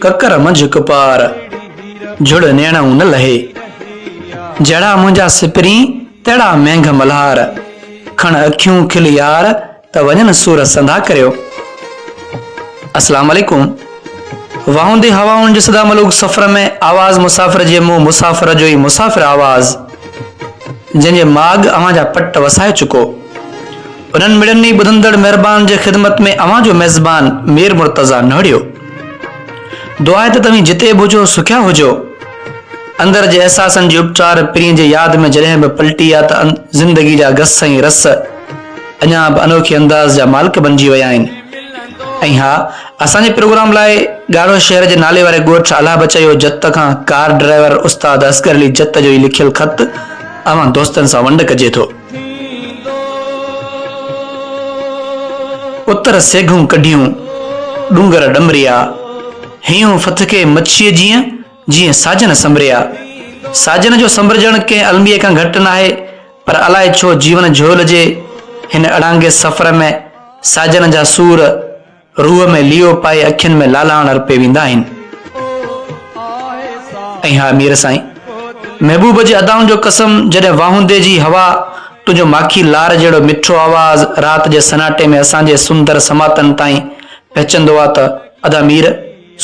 ڪڪر منجهه ڪپار، جھڙ نيڻئون نه لهي. جهڙا منهنجا سپرين، تهڙا مينگهه ملهار. کڻ اکيون کل يار، ته وڃن سور سنڌا ڪريو. اسلام عليڪم. واهوندي هوائن جي سدا ملوڪ سفر ۾ آواز مسافر جي منهن مسافر جو ئي مسافر آواز جنهن جي ماڳ اوهان جا پٽ وسائي چڪو. انهن مڙني ٻڌندڙ مهربان جي خدمت ۾ اوهان جو ميزبان مير مرتضيٰ نهڙيو. دعا آهي ته توهين جتي به هجو سکيا هجو. اندر جي احساسن جي اپچار پرينء جي ياد ۾ جڏهن به پلٽي آ ته زندگي جا گس ۽ رس اڃا به انوکي انداز جا مالڪ بنجي ويا آهن. ۽ ها اسان جي پروگرام لاء ڳاڙهو شهر جي نالي واري ڳوٺ الله بچايو جت کان ڪار ڊرائيور استاد اصغر علي جت جو هي لکيل خط اوهان دوستن سان ونڊ ڪجي ٿو. اتر سيگهون ڪڍيون، ڏونگر ڏمريا، هينئون ڦٿڪي مڇيء جيئن، جيئن ساجن سنڀريا. ساجن جو سنڀرجڻ ڪنهن الميي کان گهٽ ناهي، پر الائي ڇو جيون جهول جي هن اڙانگي سفر ۾ ساجن جا سور روح ۾ ليئو پائي اکين ۾ لالاڻ ارپي ويندا آهن. ۽ ها مير سائين! محبوب جي ادائن جو قسم جڏهن واهوندي جي هوا تنهنجو ماکي لار جهڙو مٺو آواز رات جي سناٽي ۾ اسان جي سندر سماعتن تائين پهچندو آ ته ادا مير!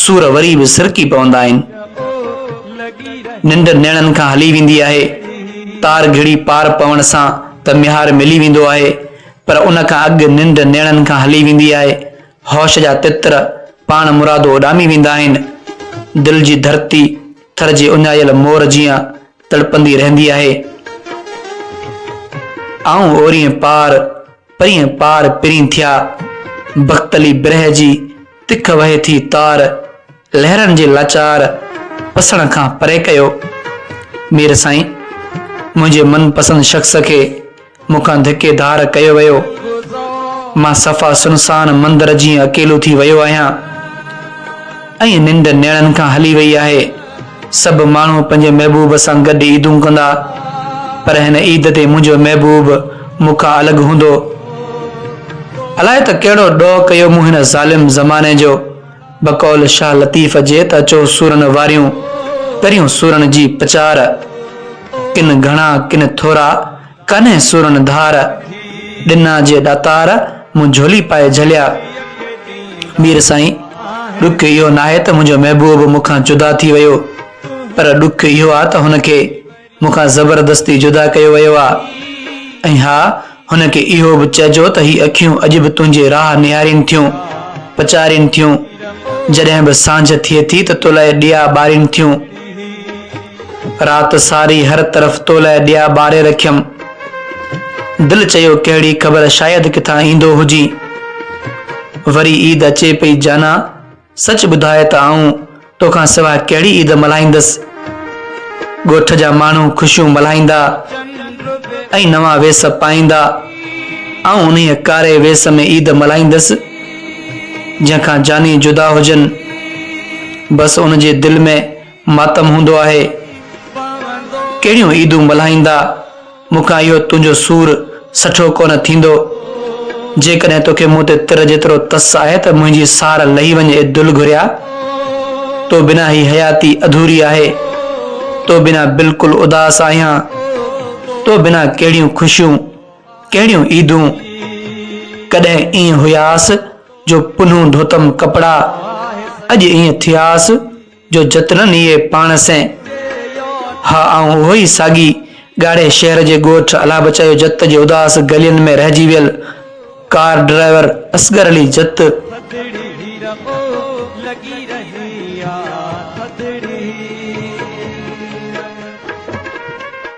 سور وري به سرڪي پوندا آهن. ننڊ نيڻن کان هلي ويندي آهي. تار گهڙي پار پوڻ سان ته ميهار ملي ويندو آهي، پر ان کان اڳ ننڊ نيڻن کان هلي ويندي آهي. هوش جا تتر پاڻ مرادو اڏامي ويندا آهن. دل جي ڌرتي ٿر جي اڃايل مور جيان تڙپندي رهندي آهي. آئون اورينء پار، پرينء پار پرين ٿيا. بخت علي برهه جي تک وهي ٿي تار، لهرن جي لاچار پسڻ کان پري ڪيو. مير سائين، منهنجي من پسند شخص کي مون کان ڌڪي ڌار ڪيو ويو. مان صفا سنسان مندر جيئن اڪيلو ٿي ويو آهيان. ائين ننڊ نيڻن کان هلي وئي آهي. سڀ ماڻهو پنهنجي محبوب سان گڏ عيدون ڪندا، پر هن عيد تي منهنجو محبوب مون کان الڳ هوندو. الائي ته ڪهڙو ڏوهه ڪيو مون هن ظالم زماني جو. بقول شاهه لطيف جي ته اچو سورن واريون، ڪريون سورن جي پچار. ڪن گهڻا ڪن ٿورا، ڪانهي سورن ڌار. ڏنا جي ڏاتار، مون جهولي پائي جهليا. مير سائين، ڏک اهو ناهي ته منهنجو محبوب مون کان جدا ٿي ويو، پر ڏک اهو آ ته هن کي مون کان زبردستي جدا ڪيو ويو آ. ۽ ها، هن کي اهو به چئجو ته هي اکيون اڄ به تنهنجي راهه نهارين ٿيون، پچارين ٿيون. جڏهن به سانجهه ٿئي ٿي ته تو لاء ڏيئا ٻارين ٿيون. رات ساري هر طرف تو لاء ڏيئا ٻاري رکيم. دل چيو ڪهڙي خبر شايد ڪٿان ايندو هجين. وري عيد اچي پئي جانا سچ ٻڌاء ته آئون توکان سواء ڪهڙي عيد ملهائيندس. ڳوٺ جا ماڻهو خوشيون ملهائيندا ۽ نوان ويس پائيندا. آئون انهيء ڪاري ويس ۾ عيد ملهائيندس جنهن کان جاني جدا هجن. بس ان جي دل ۾ ماتم هوندو آهي. ڪهڙيون عيدون ملهائيندا، مون کان اهو تنهنجو سور سٺو ڪونه ٿيندو. جيڪڏهن توکي مون تي تر جيترو تس آهي ته منهنجي سار لهي وڃ اي دل گهريا. تو بنا هي حياتي اڌوري آهي. تو بنا بلڪل اداس آهيان. تو بنا ڪهڙيون خوشيون، ڪهڙيون عيدون. ڪڏهن ائين هياس جو پنهون ڌوتم ڪپڙا، اڄ ائين ٿياس جو جت نه نيئي پاڻ سين. ها آئون اهو ئي ساڳي ڳاڙهي شهر جي ڳوٺ الله بچايو جت جي اداس گلين ۾ رهجي ويل ڪار ڊرائيور اصغر علي جت.